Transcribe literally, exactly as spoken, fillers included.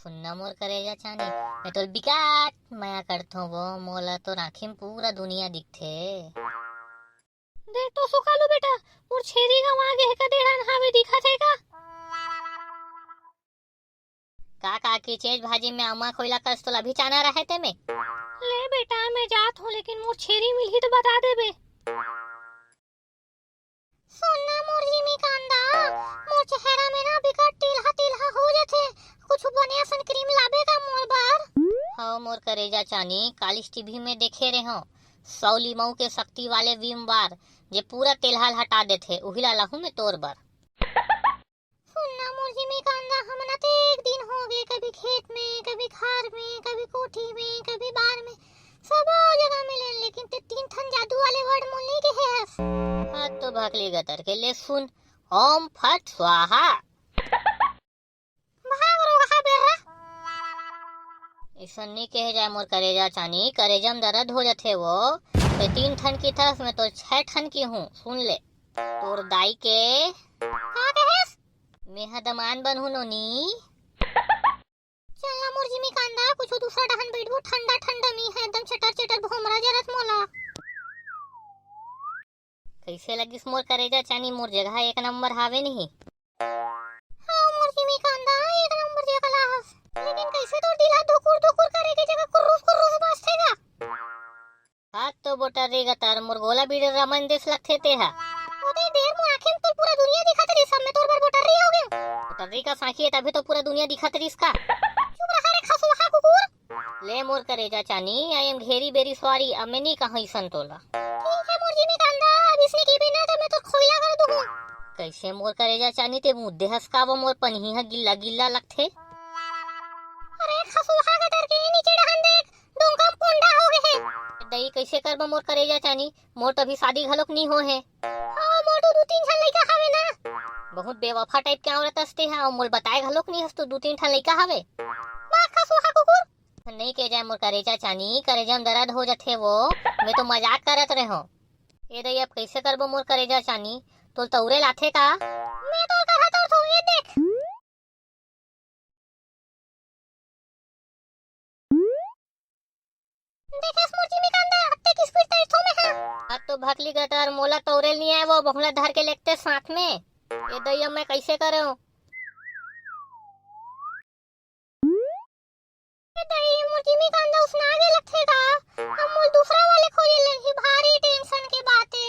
सुनना मोर करेजा चानी, मैं तोर बिकट मया करथों वो, मोला तोर आँखी में पूरा दुनिया दिखथे। देख तो सुकालू बेटा, मोर छेरी गंवा गे हे का, डेढ़न हावे दिखत हे का? का का की चेंज भाजी में अम्मा खोइला कस तोला भी चाना रहे ते में? ले बेटा, मैं जात हूँ, लेकिन मोर छेरी मिलही तो बता देबे। सुनना मोर जिमी कांदा, मोर चेहरा में ना बिकट टिलहा टिलहा हो जथे, कुछ बने असन क्रीम लाबे का मोर बर? हव मोर करेजा चानी, कालिस टीवी में देखे रेहों, सौ लीमऊ के शक्ति वाले विम बार, जे पूरा तेलहा ल हटा देथे, उही ला लाहूं मैं तोर बर। सुनना मोर जिमी कांदा, हमन अतेक दिन हो गए, कभी खेत में, कभी खार में, कभी कोठी में, कभी बार में, सबो जगह मिलेन, लेकिन ते तीन ठन जादू वाले वर्ड मोल नहीं कहे हस। हाँ तो भकली गतर के, ले सुन, ओम फट स्वाहा। भाग रोगहा बेर्रा। ऐसा नहीं कहे जाए मोर करेजा चानी, करेजा में दर्द हो जाथे वो। ते तीन ठन की थस, मैं तो छह ठन की हूँ, सुन ले। तोर दाई के। का कहेस? मेहा दमान बनहूं नोनी। चल ना मोर जिमी कांदा, कुछ दूसरा डहन बैठबो, ठंडा ठंडा मी है, एकदम चटर चटर भोमरा जरत मोला। कैसे लगिस मोर करेजा चानी, मोर जगह एक नंबर हावे नहीं? हाँ मोर जिमी कांदा, एक नंबर जगह ला हस, लेकिन कैसे तोर दिल हा धुकुर धुकुर करे के जगह कुर्रुस कुर्रुस बाजथे गा? हाथ तो बोटर रे गतर, मोर गोला बीड़ी रमन देस लगथे तेहा। ओ दे देर मोर आँखी में तोर पूरा दुनिया दिखत रहिस, अब मैं तोर बर बोटर रही हो गयो। बोटर रही का साँखी है, तभी तो पूरा दुनिया दिखत रहिस का। चुप रहा रे खसुआ कुकुर। ले मोर करेजा चानी, I am घेरी बेरी सॉरी, अब मैं नहीं कहा इसन तोला। ठीक है मोर जिमी कांदा, अब इसने की बिना तो मैं तो खोइला कर दूँ। कैसे मोर करेजा चानी ते मुद्दे हस का, वो मोर पनही ह गिल्ला गिल्ला लगथे। अरे खसुआ के तर के नीचे डहन देख, डोंका म पोंडा हो गए हे। दई, कैसे करबो मोर करेजा चानी? मोर तो अभी शादी घलोक नी हो हे। हाँ, मोर तो दू तीन झन लइका हवे ना। बहुत बेवफा टाइप के औरत हस ते हा, अउ मोल बताए घलोक नी हस तो दू तीन ठन लइका हवे। माँ का सोहा कुकुर। नहीं के जाए मोर करेजा चानी, करेजा में दर्द हो जाथे वो। मैं तो मजाक करत रहे हो। ए दई, अब कैसे करबो मोर करेजा चानी? तोल तौरे लाथे का? मैं तो कहा तो थो, ये देख। देखेस मोर जिमी कांदा, अत्ते किस कुछ तैर थो में हा। अब तो भकली गतर, मोला तौरेल नहीं आए, वो बहुला धर के लेगते साथ में। ये दई, अब मैं कैसे करूं? ए दई, मोर जिमी कांदा उसना आगे लगथे का? अब मोल दूसरा वाले खोजे लगही, भारी टेंशन के बात ए।